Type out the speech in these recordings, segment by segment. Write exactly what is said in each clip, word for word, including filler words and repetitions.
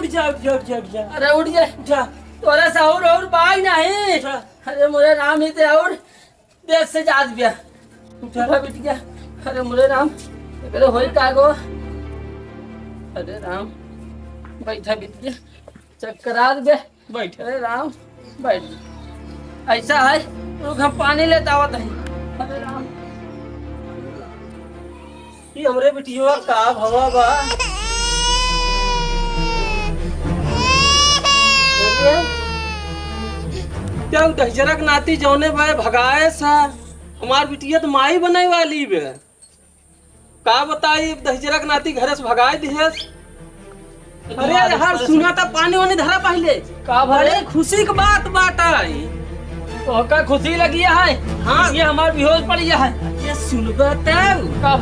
उठ जा, उठ जा, उठ जा, उठ जा। अरे उठ जा। उठा। तोरा सहूर और बाई नहीं। उठा। अरे मोरे राम, ही ते और देश से जात बिया। उठा। उठा बिटिया। अरे मोरे राम, एकरे होई का गो? अरे राम, बैठा बिटिया, चक्कर आ गया। बैठ। अरे राम, बैठ। ऐसा है, रुक, हम पानी लेता आवत है। अरे राम। ये हमरे बिटिया का भवा बा? अरे, क्या उ दहिजरक नाती जौने बे भगाए सा? हमार बिटिया तो माई बने वाली बे। का बताई, दहिजरा के नाती घरे से भगाई दिहेस। अरे यार, सुना त, पानी वानी धरा पहिले। का भले? बड़े खुशी के बात बात आई। तो का खुशी लगी है? हाँ। ये हमार बेहोश पड़ी है। ये सुनबे तब। का?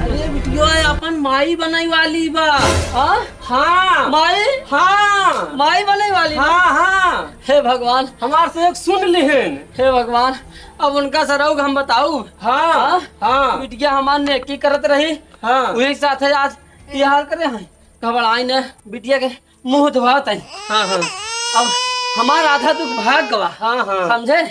अरे बिटिया अपन माई बनाई वाली बा। हाँ? हाँ। माई? हाँ। माई बनाई वाली बा? हाँ, हाँ। हे भगवान। हमार से एक सुन लिहेन। हे भगवान, अब उनका सरऊ हम बताऊ। हाँ, हाँ? हाँ। बिटिया हमार नेकी करत रही, हाँ। वही साथे आज ये हाल करे हैं। घबराई न, बिटिया के मुंह धोवावत है। हाँ, हाँ। अब हमार आधा दुख भाग गवा। हाँ, हाँ। समझे?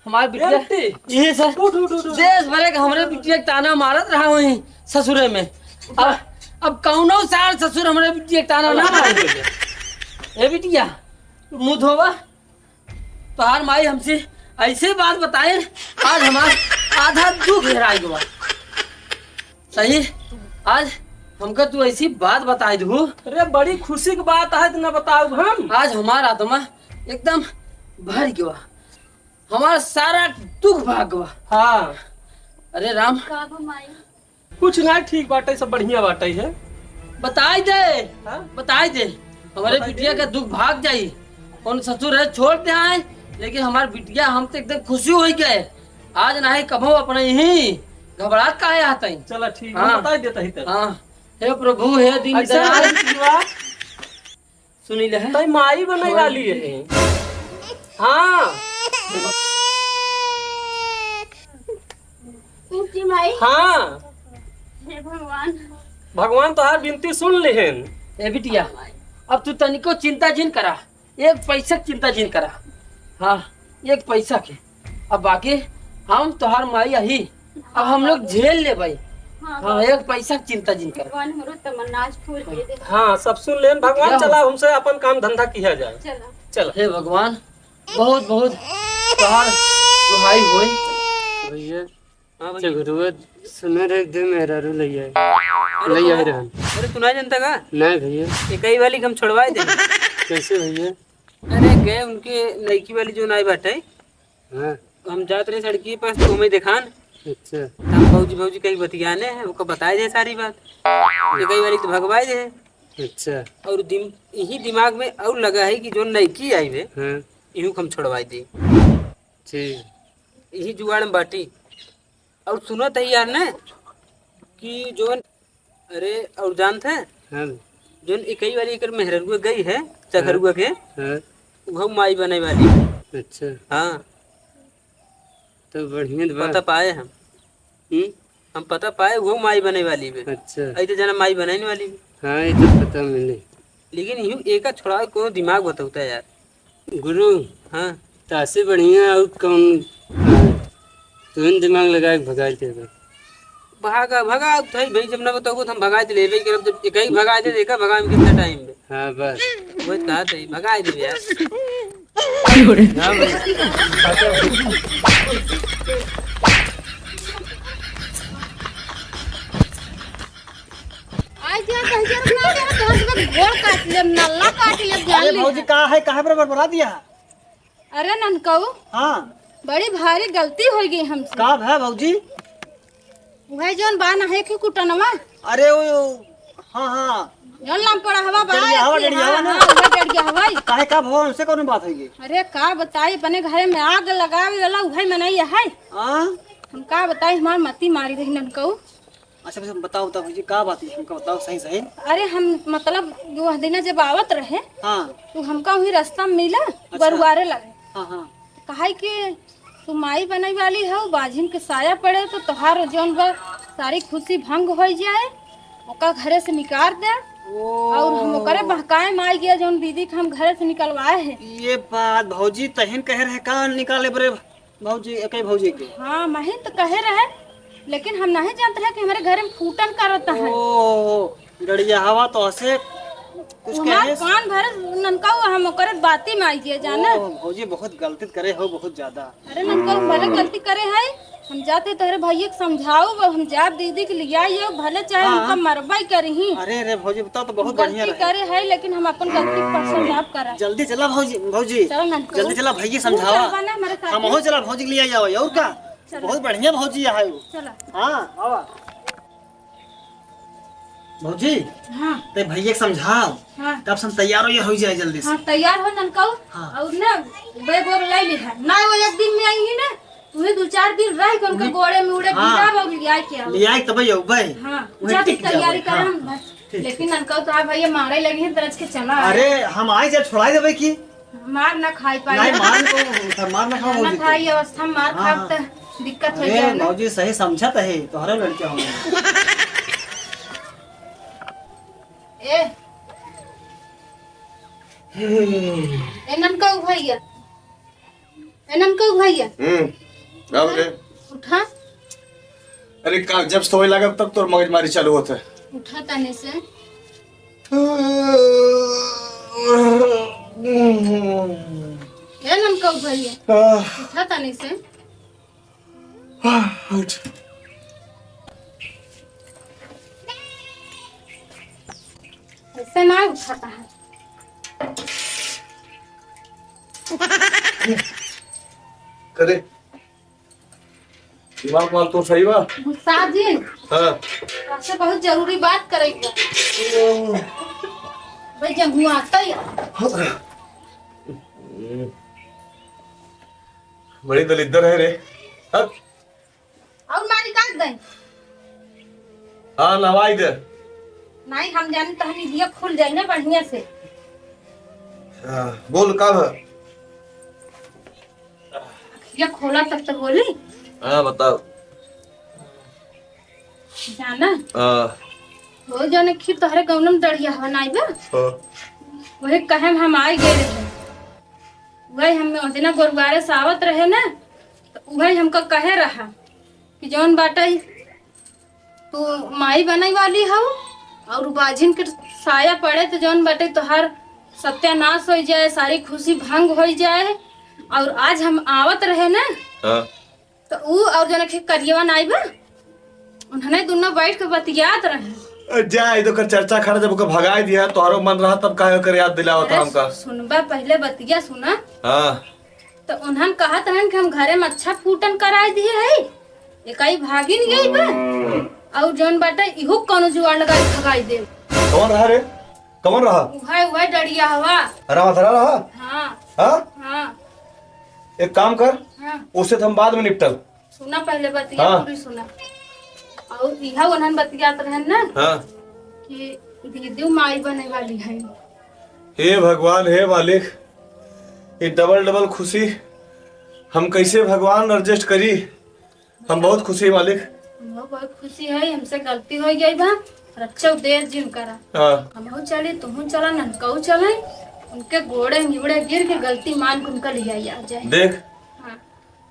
हमार बिटिया ए, बेटी। यही से उठ, उठ, उठ, उठ। देश भरे के हमरे बिटिया के ताना मारत रहा वही ससुरे में। अब, अब कौनो सार ससुर हमरे बिटिया के ताना ना मारे। ए बिटिया, मुंह धोवा। तोहार माई हमसे ऐसे बात बताए, आज हमार आधा दुख हेराई गवा। सही, आज हमका तू ऐसी बात बताए दू। अरे बड़ी खुशी की बात है, तो ना बताऊ हम। आज हमार आत्मा एकदम भर गवा, हमार सारा दुख भाग गवा। हाँ। अरे राम। का गो माई? कुछ ना, ठीक बाटे, सब बढ़िया बाटे है। बताई दे, हाँ? बताई दे, हमारे बताई बिटिया दे। का दुख भाग जाई। कौन ससुर है, छोड़ दे आए, लेकिन हमार बिटिया हम तो एकदम खुशी हो गए। आज नहीं कबो अपने ही घबरात काहे आते हैं। चला ठीक, हाँ। हम बताई देता ही तब। हाँ, हे प्रभु, हे दीन ऐसा दयाल। है बिटिया। सुनी ले। तई माई बने वाली है। हाँ। जी माई। हाँ। हे भगवान। भगवान तोहार विनती सुन लिहेन। ए बिटिया, अब तू तनिको चिंता जिन करा, एक पैसा के चिंता जिन करा। हाँ, एक पैसा के। अब बाकी हम तोहार माई अही, अब हम लोग झेल लेबई। हाँ, हाँ, बाबा। एक पैसा के चिंता जिन कर। भगवान हमरो तमन्ना आज पूर कर दे। हाँ, सब सुन लेन भगवान, जय हो। चला हमसे अपन काम धंधा किया जाए। चला। चला। हे भगवान, बहुत बहुत तोहार दुहाई होई। भैया, हाँ भैया। चगरुआ सुने रे, एक दिन मेहरारू लई आए। अरे लई आए सुना, रहन। अरे सुना जनता का? नहीं भैया। इकई वाली के हम छोड़वाए दे। कैसे भैया? अरे गए उनके नईकी वाली जो नाई बाटे, हाँ। हम जात रहे सड़की पास, तो हमें देखान। अच्छा। त हम भौजी, भौजी कहीं बतियाने हैं, ओका बताए दे सारी बात। ये कई बारी तो भगवाए दे। अच्छा। और दिम-, यही दिमाग में और लगा है कि जो नईकी आई बे, हाँ। इहू को हम छोड़वाए दे। ठीक। यही जुगाड़ में बाटी। और सुनत है यार ने कि जोन, अरे, और जानत है? हाँ। जोन इकई वाली एकर मेहररुआ गई है, चकरुआ के, हाँ। उहउ माई बने वाली है। अच्छा। हाँ। तो बढ़िया बा। पता पाए हम। हम्म? हम पता पाए, उहउ माई बने वाली बे। अच्छा। अई तो जना माई बने वाली बे। हाँ, ये तो पता मिले। लेकिन यूं एका छोड़ा कोनो दिमाग बतौता यार। गुरु, हाँ। तासे बढ़िया और कौन? तुम दिमाग लगा के भगा के दे। भागा, भगा, अब थाई भाई जब ना बताओ तो हम भगा दे लेबे करब, जब एक ही भगा दे, देखा भगा में कितना टाइम बे। हाँ, बस। वो कहा थे, भगा दे यार। हाँ, भाई। आज दिया कह के रखना, तेरा तो हंस में गोड़ काट ले, नल्ला काट ले, जान अरे ले। भौजी, का है, काहे पर बड़बड़ा दिया? अरे ननकऊ, हाँ। बड़ी भारी गलती हो गई हमसे। का भा भौजी? वही जोन बा ना है कि कुटनवा। अरे वो, हाँ, हाँ। जोन लमपड़हवा बा, डेढ़ियावा, कि डेढ़ियावा हाँ, ना। हाँ, वही डेढ़ियावा। काहे का भवा, उनसे कौन बात है ये? अरे का बताई, अपने घरे में आग लगावे वाला वही मनई है। हाँ? हम का बताई, हमार मती मारी रही ननकऊ। अच्छा, बस बताओ, बताओ भौजी, का बात है? हमका बताओ सही, सही। अरे, हम, मतलब, वह दिना जब आवत रहे, हाँ। तो हमका वही रास्ता में मिला, अच्छा। बरुआरे लगे। हाँ, हाँ। कहा कि तू माई बने वाली हो, बाझिन के साया पड़े, तो तोहार जौन बा, सारी खुशी भंग हो जाए, ओका घरे से निकाल दे। और हम ओकरे बहकाए में आई गया, जौन दीदी के हम घरे से निकलवाए हैं। ये बात भौजी तहिन कहे रहे का निकाले बरे भौजी, एके भौजी के? हाँ, महीन तो कहे रहे, लेकिन हम नहीं जानते रहे कि हमारे घरे में फूटन करत है। ओ, गड़िया हवा तो हंसे कुछ वो हमार कहे। कान भरे ननका हुआ, हम ओकरे बाती में आई गया जाना। ओ, भौजी बहुत गलती करे हो, बहुत ज्यादा। अरे ननका, हम भले गलती करे है, हम जाते तोहरे भैया के समझाओ, वो हम जाब दीदी के लिया ये, भले चाहे हाँ। हमका मरबा ही करही। अरे, अरे भौजी, बताओ तो बहुत गलती बढ़िया रहे। करे है, लेकिन हम अपन गलती के पश्चाताप करा। जल्दी चला भौजी, भौजी। चलो ननका। जल्दी चला, भैया तू समझावा। चलबा ना हमारे साथ? हम हो चला भौजी के लिया जाओ, और का? चलो। बहुत बढ़िया भौजी है वो। चलो। हाँ, आवा। भौजी, हाँ। ते भैया के समझाओ। हाँ। तब से हम तैयार हो, ये हो जाए जल्दी से। हाँ, तैयार हो ननकाऊ। हाँ। और ना, बैग वैग ले ली है। ना, वो एक दिन में आई ही ना, तुम्हें दो चार दिन रह के उनके हम्म। गोड़े में उड़े हाँ। गिरा और लिया के आओ। लिया के तब अउबे। हाँ, वही जा तू टिक जाओ। तैयारी कर, हाँ। हम बस। ठीक, लेकिन ठीक। ननकाऊ तो भैया मारे लगी है, तरज के चला। अरे, हम आए जब छोड़ा देबे की? मार ना खाई पाई। नहीं, मार तो, मार ना खाओ ना भौजी खाई तो। अवस्था में मार हाँ, खाब हाँ। त दिक्कत हो अरे, जाए ना। भौजी सही समझत है, तोहरे लड़के होंगे। ए। हम्म। ए ननका भैया। ए ननका भैया। हम्म। का बोले? उठा। अरे का, जब सोए लागब तब तोर मगजमारी चालू होत है। उठा तने से। ए ननका भैया। आह। उठा तने से। आह, उठ। ऐसे ना उठाता है। करे। दिमाग वाल तो सही बा। गुस्सा जी। हाँ। आपसे बहुत जरूरी बात करेंगे। भाई जब हुआ आता ही। बड़ी दलिद्दर है रे। हट। और मारी काट दे। हाँ, नवाई दे। नहीं, हम जाने तहनी दिया खुल जाए ना बढ़िया से। हाँ, बोल का है? ये खोला तब तो बोली। हाँ, बताओ। जाना? हाँ। वो जौन खीर तोहरे गौनम दड़िया हवा नाई बा? हाँ। वही कहे में हम आई गए रहे। वही हम ओतना गोरुआरे से आवत रहे ना, तो वही हमका कहे रहा कि जौन बाटे तू माई बने वाली हऊ और बाझिन के साया पड़े तो जौन बाटे तोहार सत्यानाश हो जाए, सारी खुशी भंग हो जाए। और आज हम आवत रहे ना, हाँ। तो ऊ और जौन एक करियवा नाई बा, उन्हने दुनो बैठ के बतियात रहे। अ, जा, ई तो ओकर चर्चा खड़ा, जब ओके भगाई दिया, तोहरो मन रहा, तब काहे ओकर याद दिलावत अरे, हमका? सुनबा, पहिले बतिया सुना। हाँ। तो उन्हन कहत रहन कि हम घरे में अच्छा फूटन कराई दिए है, एकाई भागिन गई बा, और जौन बाटे इहू कौनो जुगाड़ लगाई भगाई दे। कौन रहा रे? कौन रहा? उहे, उहे डड़िया हवा। रामा धरा रहा? हाँ। हाँ? हाँ। एक काम कर, हाँ। उससे तो हम बाद में निपटल। सुना पहले बतिया हाँ। पूरी सुना। और इहा उन्हन बतियात रहन ना हाँ। कि दीदी माई बने वाली है। हे भगवान, हे मालिक, ये डबल डबल खुशी हम कैसे भगवान एडजस्ट करी? हम बहुत खुशी है मालिक। हमहू बहुत खुशी है, हमसे गलती हो गई बा। और अच्छा देर जिन करा। हाँ। हमहू चली, तुहू चला, ननकऊ चले। उनके गोड़े निबड़े गिर के गलती मान के उनका लिया आ जाए। देख, हाँ।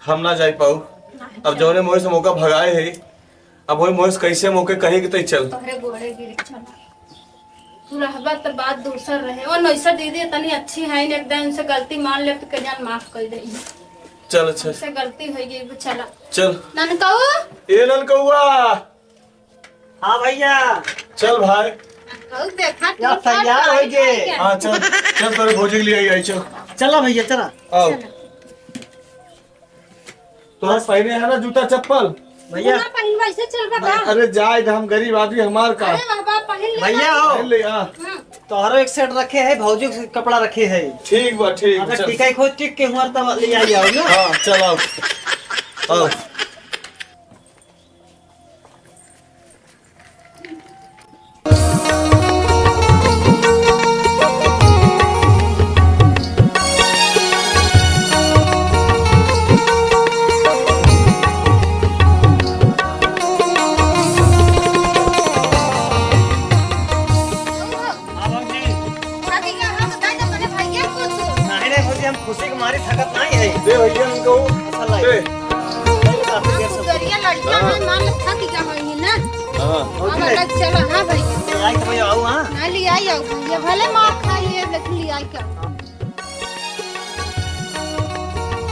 हम ना जाई पाऊ। नहीं अब जाए। जौने मोहे से मौका भगाए है, अब वही मोहे से कैसे मौके कहे कि तै चल। तोहरे गोड़े गिर के चला। तू रहबा त बात दूसर रहे। ओ नैसा दीदी इतनी अच्छी है, एकदम से गलती मान ले तो के जान माफ कर दे। चल, अच्छा। हमसे गलती हो गई, चला। चल। ननकऊ? ए ननकउआ। हाँ भैया। चल भाई। ननकऊ देखा, यार, तू तैयार सब हो गए। हाँ, चल, चल, तोरे भौजी के लिए आई, आई, चल। चला भैया, चला। आओ। चला। तोहर पहने है ना जूता चप्पल? भैया। ना पहिन, वैसे चल बा का? अरे जाए दे, हम गरीब आदमी, हमार का? अरे बाबा, पहिन ले भैया ना। हो। पहिन ले, हाँ। हाँ। तोहरो एक सेट रखे है, भौजी के कपड़ा रखे है। ठीक बा, ठीक, अगर चल। टिकाई खोज टिक के हुआ तब ले आ जाओ ना। हाँ, चल आओ। आओ। खुशी के मारे थकत नाही है। दे भैया उनको। अच्छा लागे। दे। भाई, काफी देर से सुंदरिया लड़का है, मान लो थक गया है ये ना। हाँ। अब अलग चला, हाँ भाई। आई तो भैया आओ, हाँ। ना ले आई आओ, ये भले मार खाई है, लेकिन ले आई क्या?